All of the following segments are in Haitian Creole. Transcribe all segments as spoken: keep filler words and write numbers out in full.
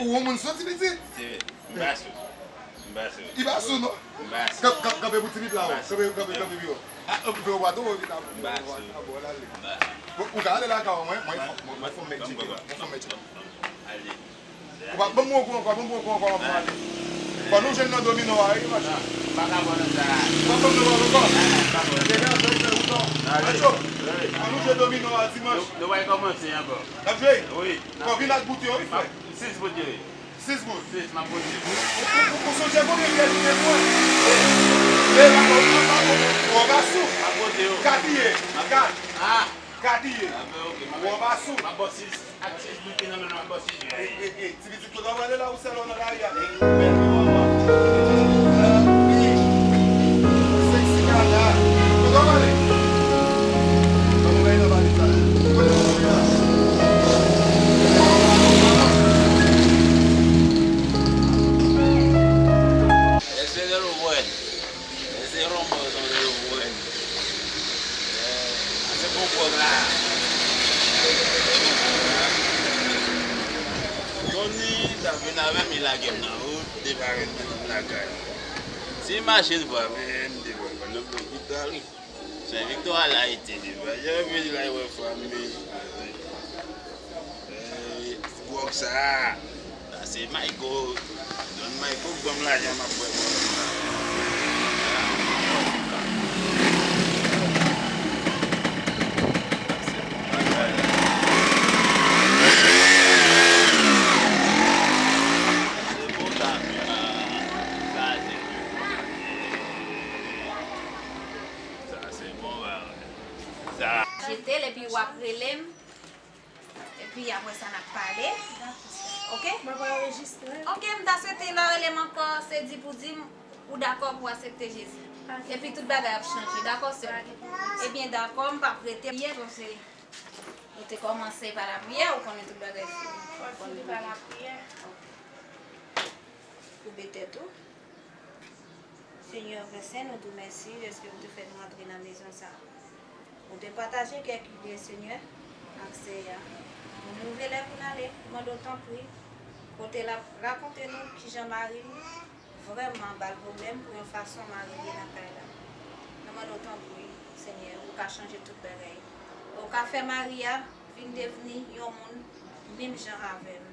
Ou yon moun sou ti pitit? Se vre. M pa sou. M pa sou. Li pa sou non. M pa sou. Kanpe, kanpe pou ti pitit la. M pa sou. Kanpe, kanpe, kanpe pi wo. Kanpe w pa twò wo, pitit la. M pa sou. M pa sou. Ou ka ale lakay ou, mwen, mwen fò m mèt tcheke. Mwen fò m mèt tcheke. Ale. Ou pa ban m yon kou ankò, ban m yon kou ankò, mwen ale. Ban nou jwenn nan domino a, wi, mache. M pa ka pran nan sa. Ou pa ban m nan ankò? Degaje, fè wout la. Ale. Macho, ban nou jwe domino a dimanch. Nou, nou pral kòmanse ankò. N ap jwe? Wi. Fò vin ak bout yo, wi, frè. Sis bout yo, wi. Sis bout. Sis, m ap pote. Ou, ou, ou, ou sonje konbyen pyès ou te pran? E, pa, pa, pa, pa, pa, pa sou. M ap pote yo. Kat li ye. Kat. Ah. Kat li ye. Ah, ben, ok, m ap, ou pa sou. M ap ba w sis. Ak sis bout ki nan men m, m ap ba w sis. E, e, e, ti pitit, kote w prale la, ou sèl ou nan lari a? E, ou bèl, men ou anba. Seksi gada. Kote w prale? Ban m bay nan valiz la. Kote w prale la? Èske se lè w wè? Ese yon mò, se yon lè w wè. Eh, se bon pwòp la. Tony t ap vin avè m, li lage m nan wout, depare m lakay. Si machin frape, m depare pandan m nan lopital. Sè Victoire la ete devan. Jan vini la, wè fanmi. Eh, gwòg sa. Sa se Mayko. Don Mayko k ban m lajan, m ap bwè gwòg sa. Sa se bon bagay. Sa se bon bagay. Sa se bon bagay. Sa. Jete l epi w ap rele m. Epi apre sa, n ap pale. Oke? Mwen pral anrejistre. Oke, m ta swete lè w rele m ankò, se di pou di m ou dakò pou w aksepte Jezi. Epi tout bagay ap chanje. Dakò, sè m? Ebyen, dakò, m p ap rete. Yè, paske nou te kòmanse pa lapriyè, ou konnen tout bagay fini. Fò l fini pa lapriyè. Oke. Koube tèt ou. Senyè Pè Sen, nou di w mèsi dèske ou te fè nou antre nan mezon sa a. Ou te pataje kèk ide, Senyè, ak sè a. Nou rive lè pou n ale, nou mande w tanpri, kote l ap rakonte nou kijan mari l vrèman ba l pwoblèm pou yon fason mari l ye nan kay la. Nou mande w tanpri, Senyè, ou ka chanje tout bagay. Ou ka fè mari a vin devni yon moun menm jan avè m.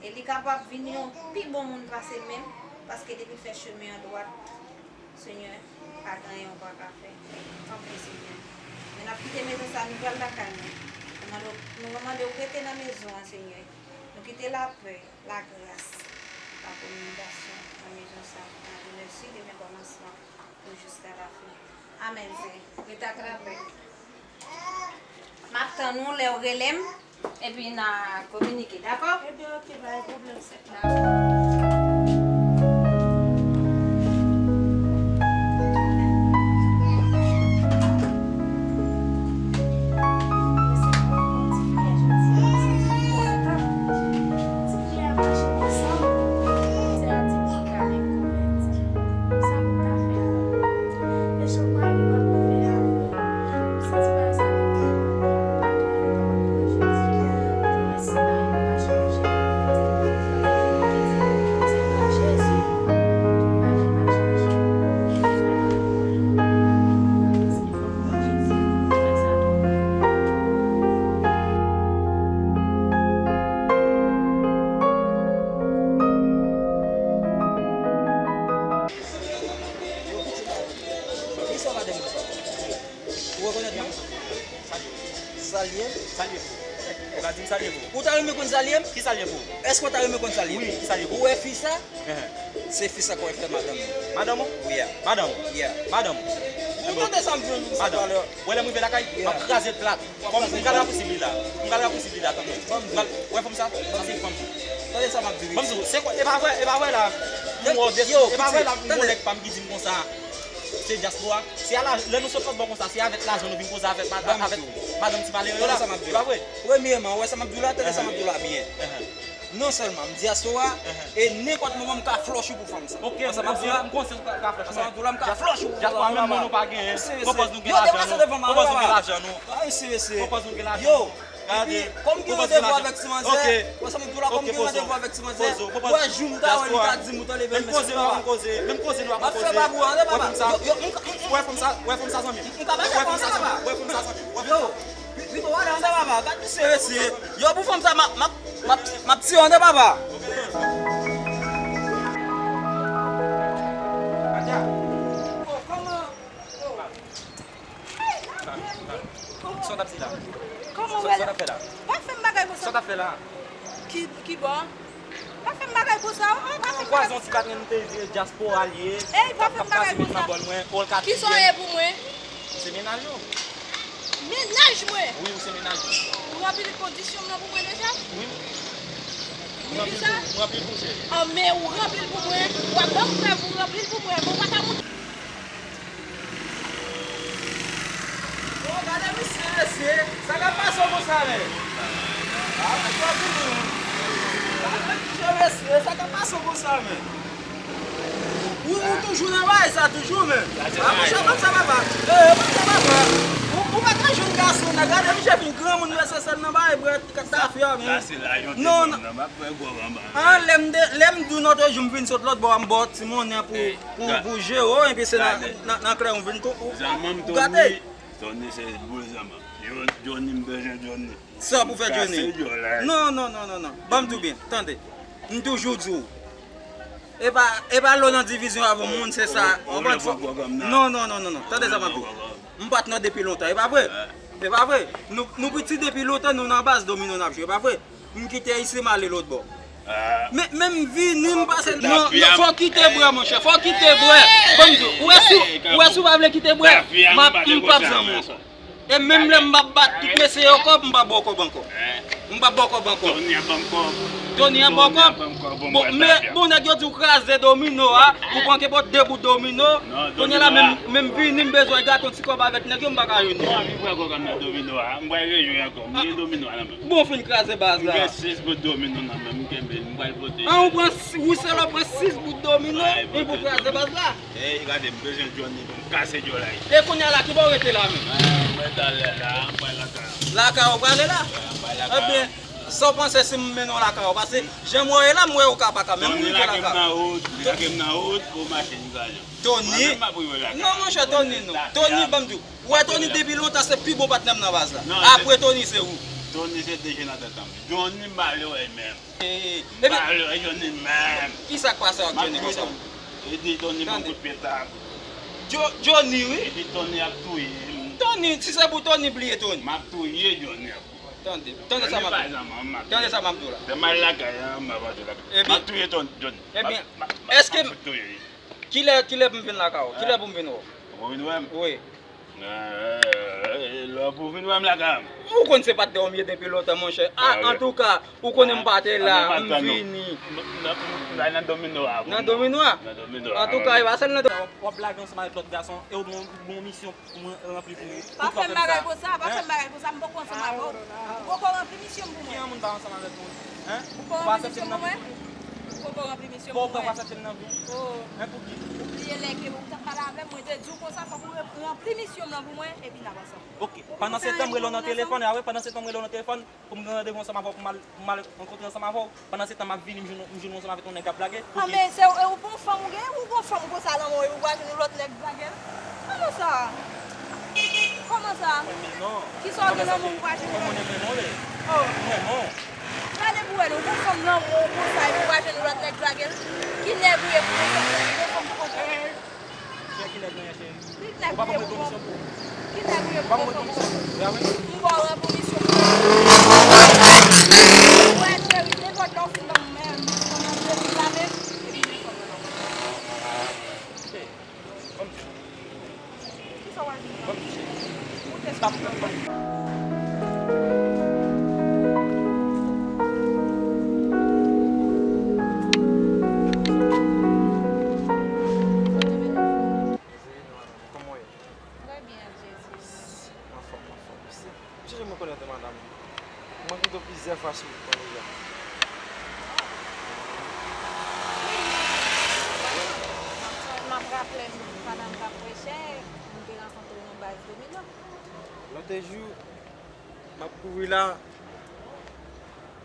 E li kapab vin yon pi bon moun pase menm, paske depi l fè chemen an dwat, Senyè, pa gen anyen ou pa ka fè. Tanpri, Senyè. Men n ap kite mezon sa, nou pral lakay nou. Nou mande w, nou mande w rete nan mezon an, Senyè. Nou kite lapè, lagras, lakominikasyon nan mezon sa. N ap di w mèsi depi kòmansman pou jiska lafen. Amèn, Senyè. Rete ak lapè. M ap tann ou lè w rele m, epi n a kominike, dakò? Ebyen, oke, pa gen pwoblèm, sè. Dakò. Kisa w pa te konn sa? Ou rekonèt mwen? Salye m? Salye pou ou. Ou ka di m salye pou ou. Ou ta renmen konn salye m? Ki salye pou ou? Èske w ta renmen konn salye m? Wi, ki salye pou ou? Ou wè fi sa? Ehe. Se fi sa k wè fè madanm mwen. Madanm ou? Wi a. Madanm ou? Wi a. Madanm ou? Ou tande sa m di w sa talè? Ou wè lè m rive lakay, m ap kraze l plat. Kòm m pral rapousib li la. M pral rapousib li la, tande. Ou wè fanm sa? Sa se fanm. Tande sa m ap di w. Fanm sou, se kwa, e pa vre, e pa vre la. M wè w de, e pa vre la, m wè nèg pa m ki di m konsa. Se dyaspora. Se a la, lè nou sot lòt bò konsa, se avèk lajan nou vin koze avèk ma-, avèk madanm ti malere yo la. E pa vre? Premyèman, ou wè sa m ap di w la, tande sa m ap di w la byen. Non sèlman m dyaspora, e nenpòt moman m ka flòch ou pou fanm sa. Oke, m konsyans ou ka flòch mwen. Dyaspora menm non nou pa genyen. Pwopòz nou gen lajan nou. Pwopòz nou gen lajan nou. Pwopòz nou gen lajan nou. Gade, epi, kòm gen randevou avèk ti manzè, ok, wè sa m ap di w la, kòm gen randevou avèk ti manzè, wè jou m ta wè li ka di m ou ta leve m, mesye, papa. Menm koze nou ap koze, menm koze nou ap koze. M ap fè babou an, tande, papa. Wè fòm sa, yo, yo, m ka, m, m, wè fòm sa, wè fòm sa, zanmi m. M ka mache fòm sa, papa. Wè fòm sa, zanmi m. Wè fòm sa. Yo, Vito, wale, tande, papa. Gad misye mesye. Yo, pou fòm sa, m ap, m ap, m ap, m ap tiye w, tande, papa. Sa w t ap di la? Kòman w wè la? Pa fè m bagay konsa. Sa w t ap fè la? Ki, ki bò? Pa fè m bagay konsa, oh, pa fè m bagay. Kwaze yon ti patnè nou te di dyaspora l ye. Ey, pa fè m bagay konsa. K ap pase met nan bòl mwen, ol katriye m. Kisa w ye pou mwen? Se mennaj ou. Mennaj mwen? Wi, ou se mennaj mwen. Ou ranpli kondisyon m nan pou mwen deja? Wi. Ou ranpli l pou, ou ranpli l pou cheri. An, men ou ranpli l pou mwen. W ap ban m prèv ou ranpli l pou mwen. Bon, w pa ka moute. Oh, gade misye, mesye. Sa k ap pase w konsa, men? Ah, mesye, w ap vini, wi. Gade misye, mesye. Sa k ap pase w konsa, men? Ou, ou toujou nan bagay sa, toujou, men? Ah, monchè, ban m sa, papa. Eh, ban m sa, papa. Ou, ou pa ka jwenn gason, nan. Gade misye vin granmoun, mesye, sèl nan bagay, brèt, katafya, men. Non, non. Ah, lè m de, lè m di w nan lòt jou m vin sot lòt bò a, m ba w ti monnen pou, pou, pou jere w, epi se nan, nan, nan klè w m vin tou, ou, ou gate. Tony se boul zanmi m. Yo, Johnny, m bezwen Johnny. Sa pou fè Johnny? Non, non, non, non, non. Ban m tou byen, tande. M toujou di w. E pa, e pa lè w nan divizyon avè moun, se sa. Ou konprann sa? Non, non, non, non, non. Tande sa m ap di w. M pa t nan depi lontan, e pa vre? E pa vre? Nou, nou piti depi lontan, nou nan baz domino n ap jwe, e pa vre? M kite isi, m ale lòt bò. Men, men m vini, m pase. Non, non, fò w kite bwè, monchè, fò w kite bwè. Ban m di w, ou wè si, ou wè si w pa vle kite bwè, m ap, m p ap zanmi w ankò. E menm lè m ap bat tout mesye yo kòb, m p ap ba w kòb ankò. M p ap ba w kòb ankò. Tony ap ba w kòb. Tony ap ba w kòb. Bon, men, bon, nèg yo di w kraze domino a, ou pran kenpòt de bout domino. Kounye a la, menm, menm vini, m bezwen gate yon ti kòb avèk nèg yo, m pa ka jwenn. Bon, anvi pran kòb nan domino a, m pral rejwe ankò. M gen domino a nan men m. Bon, w fin kraze baz la. M gen sis bout domino nan men m, m kenbe l, m pral pote. An, ou pran si-, ou sèlman pran sis bout domino, epi w kraze baz la. Ey, gade, m bezwen Johnny pou m kase djòl Ayiti. E kounye a la, ki bò w rete la menm? Ah, mwen talè la, m pral lakay. Lakay ou prale la? Ah, m pral lakay. Ebyen, sa w panse si m mennen w lakay ou? Paske jan m wè w ye la, m wè ou ka pa ka, men m rive lakay. Tony lage m nan wout, li lage m nan wout pou machin sa yo. Tony? Mwen menm m ap rive lakay. Non, monchè, Tony non. Tony, ban m di w. Ou wè Tony depi lontan se pi bon patnè m nan baz la. Apre Tony se ou. Tony se de je nan tèt an. Johnny m pa vle wè l menm. E, e, epi, m pa vle wè Johnny menm. Kisa k pase ak Johnny konsa? Li di Tony ban m kout pye tab. Jo-, Johnny, wi. Li di Tony ap touye m. Tony, si se pou Tony, bliye Tony. M ap touye Johnny ankò. Tande, tande sa m ap di w. Tande sa m ap di w la. Lè m al lakay la, m ap antre lakay. M ap touye Tony, Johnny. Ebyen, èske, kilè, kilè pou m vin lakay ou? Kilè pou m vin wè w? Ou vin wè m? Wi. Eh, lè w pou vin wè m lakay m. Ou konn se patnè w m ye depi lontan, monchè. Ah, antouka, ou konnen m pa te la, m vini. Nan domino a. Nan domino a? Nan domino a. Antouka, e pa sèl nan domino. W ap lage ansanm avèk lòt gason, e w gen yon misyon pou mwen ranpli pou ou. Pa fè m bagay konsa, pa fè m bagay konsa, m poko ansanm avè w. Ou poko ranpli misyon m pou mwen. Ki yon moun pa ansanm avèk ou? Hein? Ou poko ranpli misyon m pou mwen? Ou poko ranpli misyon m pou mwen? Ou poko aksepte m nan vi w? Oh. Hein, pou ki? Ou bliye lè ke ou t ap pale avè m, mwen te di w konsa, fòk ou ranpli misyon m nan pou mwen, epi n ap ansanm. Ok. Pandansetan, m rele w nan telefòn, a wi, pandansetan, m rele w nan telefòn, pou m gen randevou ansanm avè w, pou m al, pou m al rankontre ansanm avè w. Pandansetan, m ap vini, m jwenn, m jwenn w ansanm avèk yon nèg k ap blage. Ah, men se, e ou pa yon fanm ou gen, ou gon fanm konsa nan men w, epi ou pral jwenn yon lòt nèg blage l? Kòman sa? Kòman sa? Kisa w gen nan men w, ou pral jwenn yon lòt? Mwen renmen w, wi. Oh. Mwen renmen w. Gade pou wè, non, gon fanm nan men w konsa, epi ou pral jwenn yon lòt nèg blage l? Ki nèg ou ye pou gon fanm nan men w, gon fanm pou kontre? Chè, ki nèg mwen ye, cheri? Ou pa ban mwen komisyon pou ou? Ou pa ban mwen komisyon pou ou? Ou pa wè komisyon pou ou? Ou wè, cheri, nenpòt lè w fin ban m, men, konbyen de dola menm, epi men fanm nan. Cheri, ban m di. Kisa w wè? Ban m di, cheri. Ou te sou. Kòman w ye? Trè byen, ak Jezi. Anfòm, anfòm. Mèsi. M sonje m rekonèt ou, madanm. Mwen kite w plizyè fwa sou wout mwen deja. M ap raple m, pandan m t ap preche, m te rankontre w nan baz domino. Lòt jou, m ap kouri la,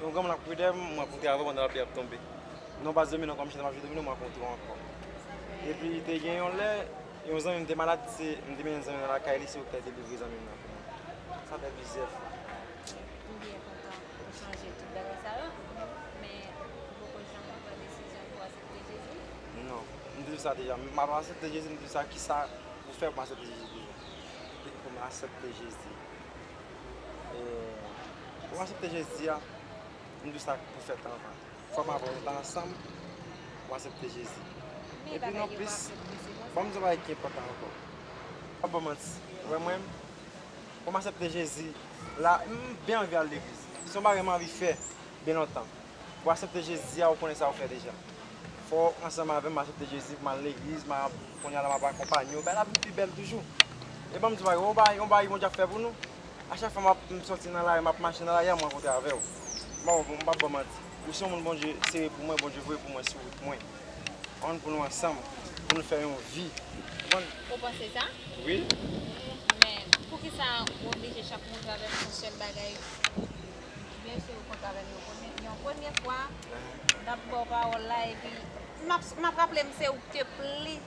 Yon granmoun ap kouri dèyè m, m rankontre avè w pandan lapli ap tonbe. Non, baz domino, kòm chita m ap jwe domino, m rankontre w ankò. Epi te gen yon lè, yon zanmi m te malad, se, m te mennen zanmi m nan lakay li, se ou ki t al delivre zanmi m nan pou mwen. Sa fè plizyè fwa. M byen kontan ou chanje tout bagay sa yo, men ou poko janm pran desizyon pou w aksepte Jezi? Non, m te di w sa deja. M ap aksepte Jezi, m te di w sa, kisa pou fè pou m aksepte Jezi deja? Pou m aksepte Jezi. E, pou m aksepte Jezi a, m di w sa pou fèt anvan. Fò m avè w, nou ta ansanm, pou aksepte Jezi. Epi non plis, ban m di w bagay ki enpòtan ankò. M ap ba w manti, ou wè mwen, pou m aksepte Jezi, la, m byen anvi al legliz. Se yon bagay m anvi fè byen lontan. Pou aksepte Jezi a, ou konnen sa ou fè deja. Fò w ansanm avè m, m aksepte Jezi, pou m al legliz, m ap, kounye a la, m ap akonpanye w, bagay la vin pi bèl toujou. E ban m di w bagay, yon bagay, yon bagay Bondye ap fè pou nou. A chak fwa m ap, m soti nan lari, m ap mache nan lari a, m rankontre avè w. M pa, m pa ba w manti. Ou se yon moun Bondye sere pou mwen, Bondye voye pou mwen sou wout mwen. Ann pou nou ansanm, pou nou fè yon vi. Ou konprann? Ou panse sa? Wi. Men, poukisa ou oblije chak moun travèse yon sèl bagay? Byen si ou konn travèse yon premye, yon premye fwa, n ap ba w pawòl la, epi m ap, m ap raple m se ou ki te plis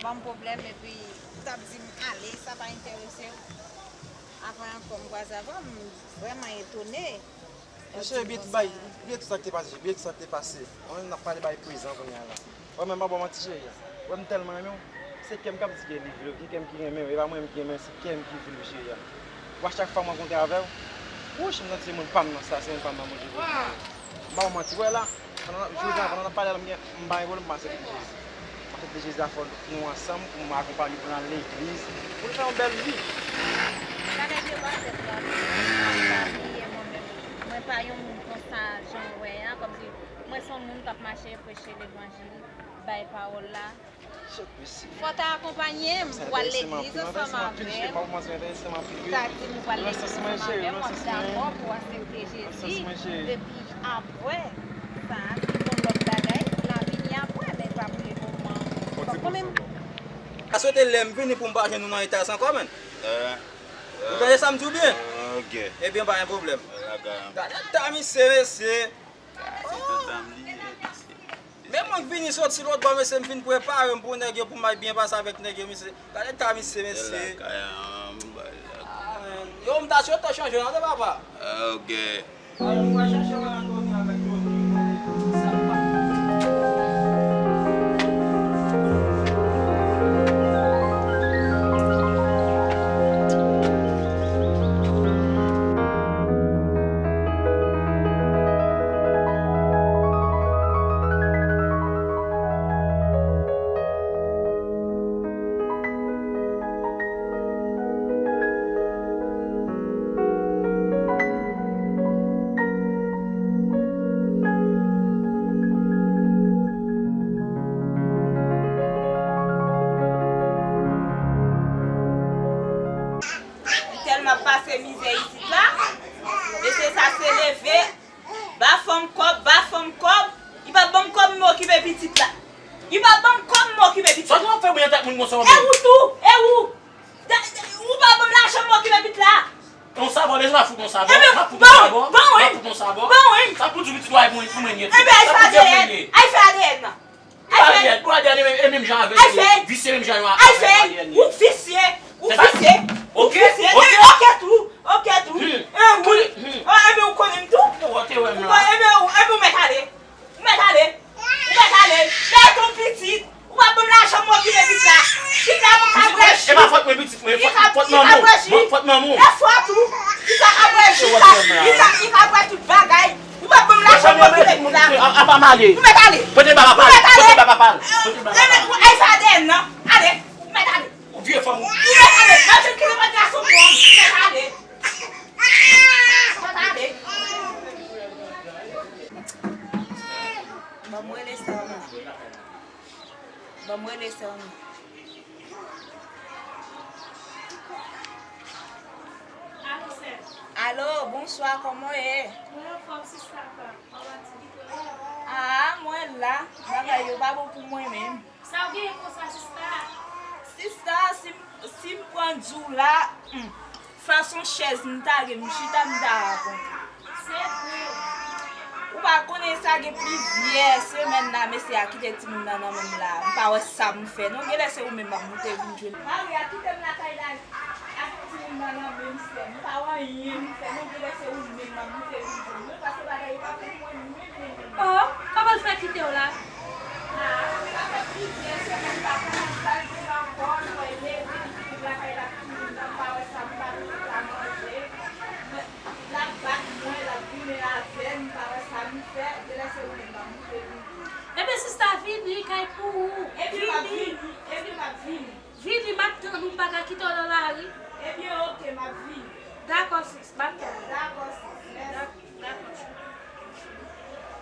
ban m pwoblèm, epi ou t ap di m ale, sa pa enterese w. Apre ankò, m kwaze avè w, m vrèman etone. Cheri, bliye tout bagay, bliye tout sa ki te pase, bliye tout sa ki te pase. Ann, n ap pale bagay prezan kounye a la. Wè, men m pa ba w manti, cheri. Wè, m tèlman renmen w. Se kè m k ap di ke li vle w, se kè m ki renmen w. E pa mwen menm ki renmen w, se kè m ki vle w, cheri. Wè, chak fwa m rankontre avè w, wouch, m santi se moun pa m nan sa, se moun pa m nan Bondye voye pou mwen. M pa ba w manti, wè la, pandan n ap, jodi a, pandan n ap pale a la, m gen, m pa gen pwoblèm, m aksepte Jezi. M aksepte Jezi a, fò nou ansanm, pou m akonpanye w, pou n al legliz, pou nou fè yon bèl vi. Bagay yo pa fèt la, m pa bliye mwen menm. Mwen pa yon moun konsa, jan w wè a, kòmsi mwen se yon moun k ap mache, preche levanjil, bay pawòl la. Fò w ta akonpanye m, w al legliz ansanm avè m. Ou ta di m w al legliz ansanm avè m, w ap dakò pou w aksepte Jezi. Epi apre sa, si gon lòt bagay, l a vini apre, men pa pou le moman. Ou konprann? M ta swete lè m vini pou m pa jwenn ou nan eta sa ankò, menn. Ou tande sa m di w byen? Ebyen, pa gen pwoblèm. Gade ta misye, mesye. Men mwen k vini soti lòt bò, mesye, m fin prepare m pou nèg yo, pou m al byen pase avèk nèg yo, mesye. Gade ta misye, mesye. Yo, m ta swete w chanje non, tande papa. Al, mwen chèche w la, Tony, avèk Tony. M tèlman pase mizè isit la. Mesye sa se leve, ba fanm kòb, ba fanm kòb. Li pa ban m kòb, m okipe pitit la. Li pa ban m kòb, m okipe pitit la. Sa w ap fè mwen tèt moun konsa, e ou tou, e ou. Ou pa ban m lajan, m okipe pitit la. Yon sabò, bezwen m ap fout yon sabò. M ap fout yon sabò. M ap fout yon sabò. Sa pou di pitit ou a pou mwen, pou mwen ye tou. Ebyen, al fè A D N. Al fè A D N nan. Al fè. Ou A D N e menm jan avè l. Visye menm jan yo a. Al fè. Ou visye. Ou visye. Ou visye. Oke tou. Oke tou. Ebyen, ou konnen m tou. Ou te wè m la. Ebyen, ou mèt ale. Ou mèt ale. Ou mèt ale. Bèt yon pitit. Ou pa ban m lajan, m okipe pitit la. Pitit la pou ka bwè ji. E pa fòt mwen, pitit mwen, fòt, fòt manman w. Fòt manman w. E fòt ou. Pitit la ka bwè ji, li ka, li ka, li ka bwè tout bagay. Ou pa ban m lajan, m okipe pitit la. Apa m ale. Ou mèt ale. Pote ba papa l. Ou mèt ale. Pote ba papa l. Pote ba papa l. Al fè A D N nan. Ale. Ou mèt ale. Ou vye fanm ou. Ou mèt ale. Mwen menm ki se mwen gason pou ou. Ou mèt ale. Ou mèt ale. Ban m rele sè w nan. Ban m rele sè w nan. Alo, sè. Alo, bonswa, kòman w ye? Mwen anfòm, sista pa. Kòman ti di kote w ye? Ah, mwen la. Bagay yo pa bon pou mwen menm. Sa w genyen konsa, sista? Sista, si m, si m pran di w la, hmm, fason chèz m ta gen, m chita, m ta rakonte. Se vre. Sa gen plizyè semèn la, mesye a kite timoun nan nan men m la. M pa wè sa m fè non. Genlè se ou menm m ap moute vin jwenn. Maria, kite m lakay la ak timoun nan nan men m, sè m. M pa wè anyen m fè non. Genlè se ou menm m ap moute vin jwenn. Mwen, paske bagay yo pa pou mwen menm, menm, menm. Oh, kòman l fè kite w la? Ah, sa fè plizyè semèn m pa konn sa l gen ankò. M wè l leve, li kite m lakay la ak timoun nan. M pa wè sa m pa mete la manje. L ap bat mwen, l ap goumen avè m, m pa wè sa m fè, genlè se ou menm m ap moute vin. Ebyen, sista, vini kay pou ou. Ebyen, m ap vini, ebyen, m ap vini. Vini, m ap tann ou, m pa ka kite w nan lari. Ebyen, oke, m ap vini. Dakò, sis, m ap tann ou. Dakò, sis, mèsi. Dak-, dakò.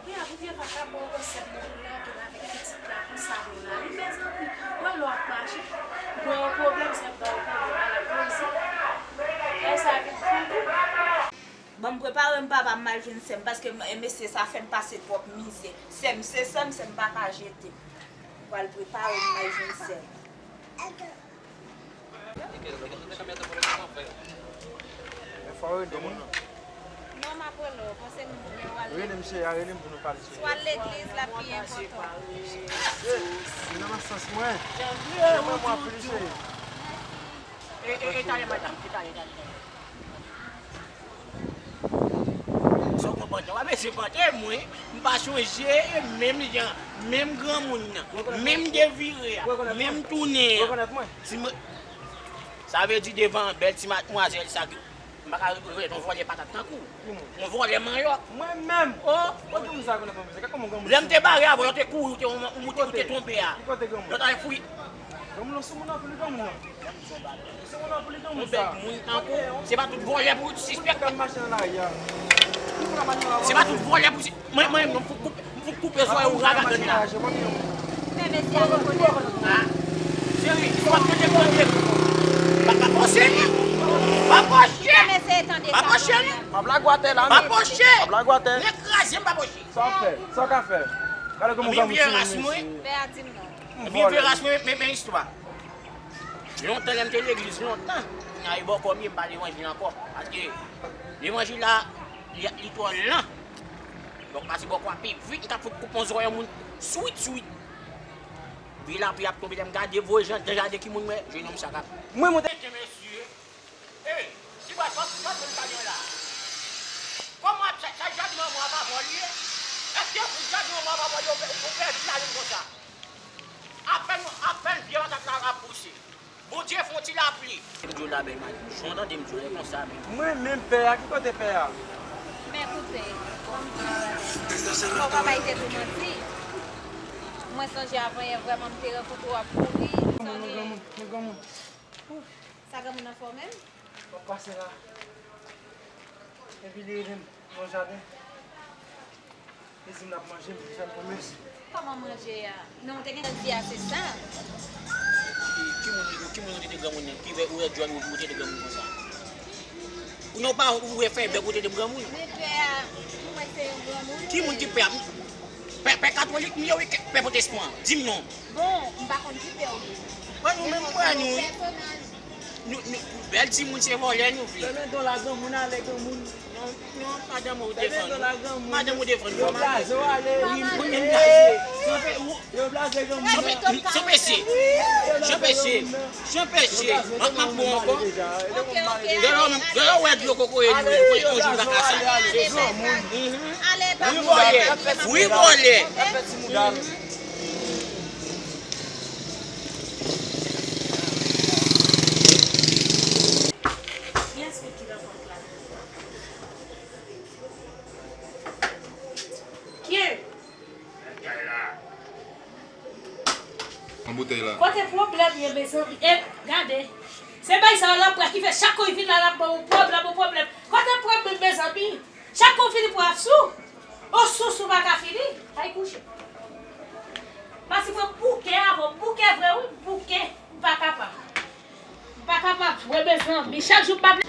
Kounya pou vye pa ka pran resèt moun nan, gen avèk pitit la konsa, moun la. Li mezanmi, wè lè w ap mache. Mwen yon pwoblèm, se ba w pwoblèm, ala koze. Lè sa vin pou ou. Ban m prepare m, papa, m al jwenn sè m, paske m, e, mesye sa fè m pase twòp mizè. Sè m, se sè m, sè m pa ka jete m. M pral prepare m, m al jwenn sè m. Men fò w rele moun. Non, m ap rele w, panse m gen w al legliz. Rele m, cheri, rele m pou nou pale, cheri. Si w al legliz, l ap pi enpòtan. Cheri, vin nan sans mwen. Cheri, mwen, mwen ap vini, cheri. E, e, e, talè, madanm, e, talè, talè, talè. Sa w konprann, w ap eseye pante mwen, m pa chonje, e menm jan, menm granmoun nan, menm devire a, menm tounen an. Si mwen, sa vle di devan bèl ti madmwazèl sa ki, m pa ka rekonèt yon vòlè patat tankou w, yon vòlè manyòk. Mwen menm? Oh! Kote moun sa rekonèt mwen, mesye? Gad kòman granmoun. Lè m te bare avè w, ou te kouri, ou te, ou te, ou te twonpe a. Ki kote granmoun? Yo t al fouye. Granmoun nan sou moun anpil, granmoun nan. Yon bèl moun tankou w, se pa tout vòlè pou sispèk. Se pa tout vòlè pou si-, mwen, mwen, mwen, m fout koupe, m fout koupe zòrèy ou raga grenn la. Men mesye a rekonèt ou. Ah. Cheri, ou ap tande pwoblèm. Pa, pa pòche li. Pa pòche. Men mesye tande sa kanmenm. Pa pòche li. M ap lage w atè la. Pa pòche. M ap lage w atè. Nèg kraze m pa pòche. Sa w ap fè? Sa w ka fè? Gade kòman granmoun timoun mesye. Pè a di m non. Ebyen, vye ras mwen, men, men istwa. Lontan, lè m te legliz, lontan, m ale bò kò m ye, m pa levanjil ankò. Paske levanjil la, li, li twò lan. Donk, m pase bò kò a pi vit, m t ap fout koupe yon zòrèy yon moun swit, swit. Vye lapli ap tonbe, lè m gade, voye jan, jan de ki moun mwen, jennonm sa k ap. Mwen monte. Mesye, mesye. Ey, Sibwa, sa, sa w ap pale la? Kòman sa, sa jaden manman w ap avè w li ye? Èske pou jaden manman w ap avè w li, ou pè-, ou pèdi lavi w konsa? Apèn, apèn vye patat la ap pouse. Bondye fè yon ti lapli. M di w la, bèl madanm, jan w tande m di w, e konsa menm. Mwen menm pè a, ki kote pè a? Men koute, fò w pa bay tèt ou manti. Mwen sonje avanyè vrèman m te rankontre w ap kouri. Mwen granmoun, mwen granmoun. Sa granmoun nan fè w menm? W ap pase la. Epi li rele m nan jaden. Li di m l ap manje, m di fè m pwomès. Kòman manje a? Men w te gentan di a, se sa. Ki, ki moun, ki moun ou te di granmoun nan? Ki vè ou wè djòl ou, ou te di granmoun konsa? Ou non pa ou wè fè bèk ou te di granmoun? Men pè a, ou wè se yon granmoun. Ki moun ki pè a? Pè, pè katolik m ye wi, pè pwotestan an? Di m non. Bon, m pa konn ki pè w ye. Mwen, nou menm, mwen, nou. Nou, nou, bèl timoun se vòlè nou vle. Fèmen do la granmoun ale granmoun. Non, non, madanm ou defann. Fèmen do la granmoun. Madanm ou defann. Yo blaze w ale. Wi, mwen menm blaze. Yo blaze granmoun. Son pe-, son mesye. Jan pesye. Jan pesye. M ap, m ap bon ankò. Ok, ok. Gade w menm, gade w wè dlo kokoye nou, nou konn yon jou n pa ka sa. Mhm. Wi vòlè. Wi vòlè. Kiyès ki nan pòt la? Kiyès? An boutèy la. Kote pwoblèm ye, mezanmi? E, gade. Se bagay sa yo l ap pran ki fè chak kou l vin la, l ap ban w pwoblèm, yon pwoblèm. Kote pwoblèm, mezanmi? Chak kou w fini pran sou, yon sou sou pa ka fini. Ay kouche. Pase mwen bouke avè w, bouke vre wi, bouke. M pa kapab. M pa kapab jwe, mezanmi. Chak jou m pa vle.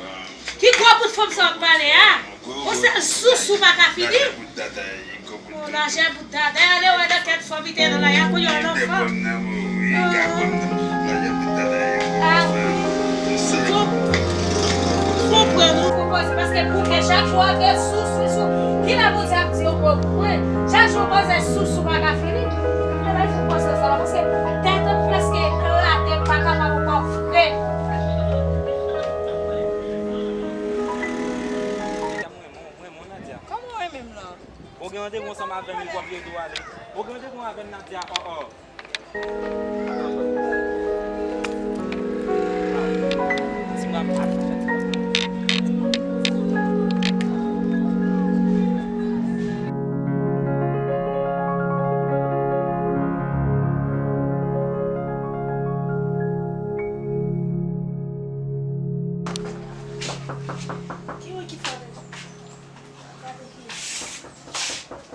Ki gwo bout fanm sa w ap pale a? Yon sèl sou sou pa ka fini. Yon lajè bout dada, ale wè nan kèt fanm li te nan la, y a kounye yon lòt fanm. Ah, wi. Konprann ou, konprann, se paske bouke chak jou ap gen sou, sou, sou. Kilè Bondye ap di yon mo pou mwen? Chak jou w panse sousou pa ka fini. Mwen pa fin panse sa la, paske tèt an prèske eklate, m pa kapab ankò vre. Kòman w renmen m lan? Ou gen randevou ansanm avè m epi w ap rete w ale. Ou gen randevou avè m, Nadia, oh, oh. Ki wi ki fè?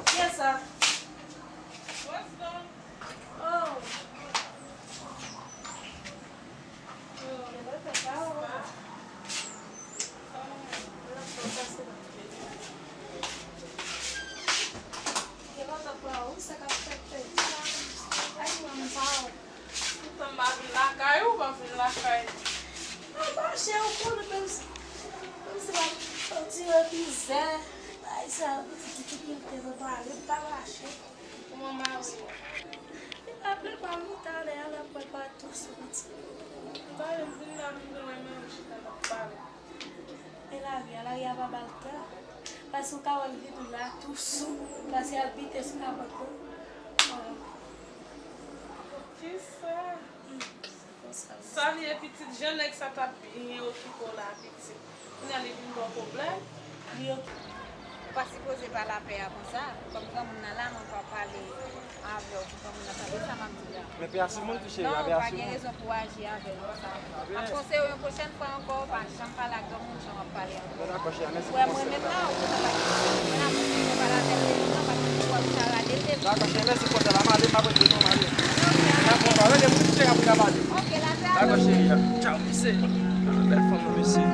Kiyès sa? Oh. Oh, gen lontan sa, oh. Gen lontan pa ou, sa k ap fèt, fèt. Ay, manman, pa ou. Poutan m pa vin lakay ou, pa vin lakay. Mwen mache, ou konnen, menm si, menm si m ap, m ap tire mizè, bay sa, pitit difikilte, mwen pale, m pa mache. Kòman mari w? Li pa vle pale talè a, l ap pral pale tou sou pitit. M pa vle, m vin la, m vin wè men ou chita n ap pale. Men lari a, lari a pa ba l tan. Paske ou ka wè l vin la tou sou. Paske al bite sou kapòt lan. Kisa? Sa li ye pitit, jan nèg sa t ap byen okipe w la pitit. Kounye a li vin ba w pwoblèm? Li okipe. Ou pa sipoze pale a pè a konsa. Kòm granmoun nan la, mwen pa pale avè w pou granmoun nan tande sa m ap di la. Men pè a sou moun tou cheri, non, pè a pa sou gen moun. Rezon pou w aji avè l konsa. M ap konseye w yon pwochèn fwa ankò, pa janm pale ak granmoun jan w ap pale ankò. Bon, dakò, cheri, mèsi pou konsèy la. Ou wè mwen menm la, ou konn ap aji, mwen ap pale avè l, mwen pa gen pou w ap chara de tèt. Dakò, cheri, mèsi pou konsèy la. M ale, m ap rete non, m ale. Dakò, pa rele moun, cheri, apre n ap pale. Ok, la, dakò, cheri. Tchaw, mesye. Bèl fanm nan, mesye.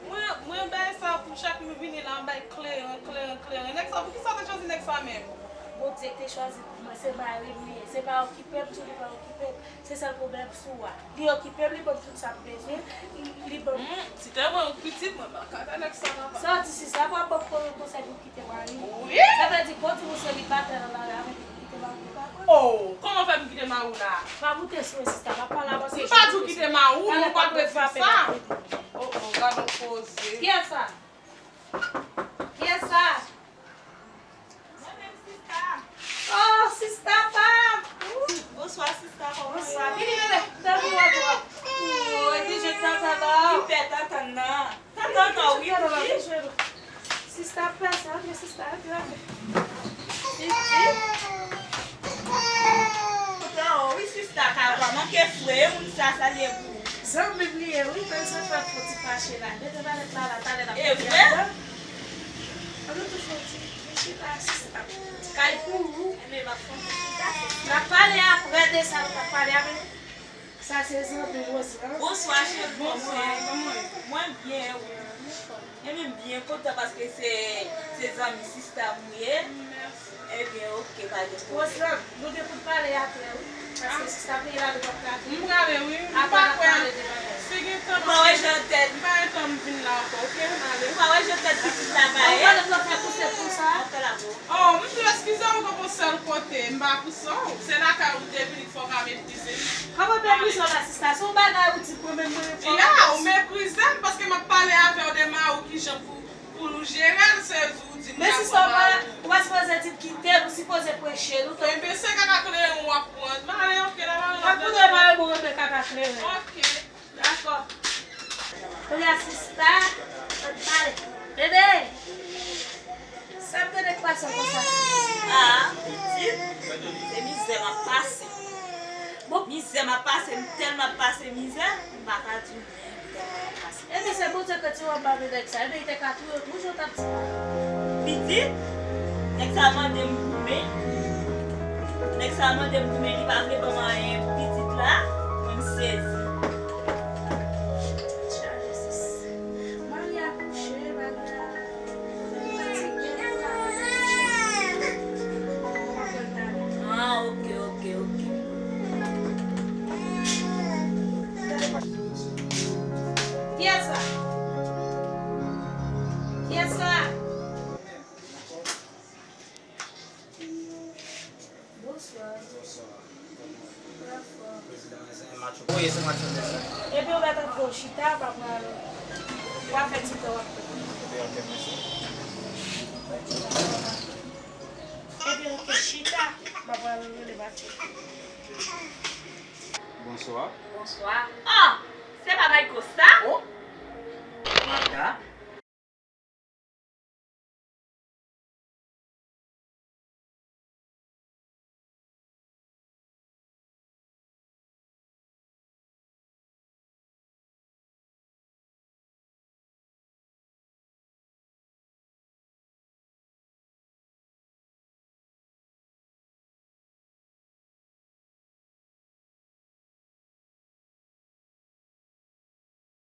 Mwen, mwen bay sa pou chak m vini la, m bay kleren, kleren, kleren. Nèg sa, poukisa w te chwazi nèg sa menm? Bondye te chwazi pou mwen, se mari m li ye. Se pa okipe m, tou li pa okipe m. Se sèl pwoblèm sou a. Li okipe m, li ban m tout sa m bezwen. Li, li ban m. Hmm, si te mwen ou pitit, mwen pa ka fè nèg sa nan pa. Sa w di sista, pou ap ban m konsèy pou m kite mari m? Wi. Sa vle di, bon, di ou selibatè nan lari a, men kite mari m pa bon. Oh, kòman fè m kite mari w la? Pa moute sou mwen, sista, m ap pale avè w. M pa di w kite mari w, ou pa dwe di sa. Oh, oh, gad on koze. Kiyès sa? Kiyès sa? Mwen menm, sista. Oh, sista pa m. Bonswa, sista, kòman w ye? Bonswa. Vini, bebe. Tanpri, w ap wè. Oh, epi je tantan nan. Ki pè tantan nan? Tantan nan, wi, wi. Sista pè sa, men sista grave. Pitit. Tantan, wi, sista, ka pa manke fre, moun sa, sa li ye pou ou. Zanmi m li ye, wi, men se fè fò ti fache la. Mete malèt la, la, talè n ap pale ankò. E vre? An nou touche yon ti, ti chita sista. Kay pou ou. Enben, m ap fè yon ti chita. N ap pale apre de sa, nou t ap pale apre. Sa se zanmi Rosie an. Bonswa, cheri. Bonswa, kòman w ye? Mwen byen, wi. Enben, m byen kontan paske se, se zanmi sista m ou ye. Mèsi. Ebyen, oke, pa gen pwoblèm. Rosie, nou gen pou n pale apre, wi. Paske sista m te la, nou p ap ka vin. M prale, wi. M pa kwè. Si gen tan, m pa wè jan tèt. M pa gen tan m vin la ankò, oke? M ale. Ou pa wè jan tèt pitit la ba ye? Ou pa wè lè fè pouse konsa? Antre la, bro. Oh, m tou eskize w, ou gon sèl kote, m pa pouse w. Se lakay ou te vini, fò w ka meprize m. Kòman meprize w la, sista? Se yon bagay ou di mwen menm, mwen fò. Ya, ou meprize m paske m ap pale avè w de mari w, kijan pou, pou nou jere l, se ou di m. Men sista, ou pa, ou pa sipoze di m kite l, ou sipoze preche l, ou tou. Enben, se kaka kleren w ap pran. M ale, oke, la, m ale. Mwen konnen mari m renmen kaka kleren. Oke. Dakò. Kounye a sista, ann pale. Bebe! Sa m tande k pase w konsa? Ah, pitit, se mizè m ap pase. Bon. Mizè m ap pase, m tèlman ap pase mizè, m pa ka di w, men m tèlman ap pase. Ebyen, se Bondye k retire w anba men nèg sa. Ebyen, li te ka touye w tou, jan w t ap di. Pitit, nèg sa mande m goumen. Nèg sa mande m goumen, li pa vle ban m anyen pou pitit la. Mwen, m sezi. Chaje sis. Mari a kouche, Mari a fatige, pou la. Ah, oke, oke, oke. Epi ou mèt antre w chita, pa pral, w a fè ti tan w ap. Epi antre chita, pa pral rele Matye. Bonswa. Bonswa. Ah! Se pa Mayko sa? Oh! Manda.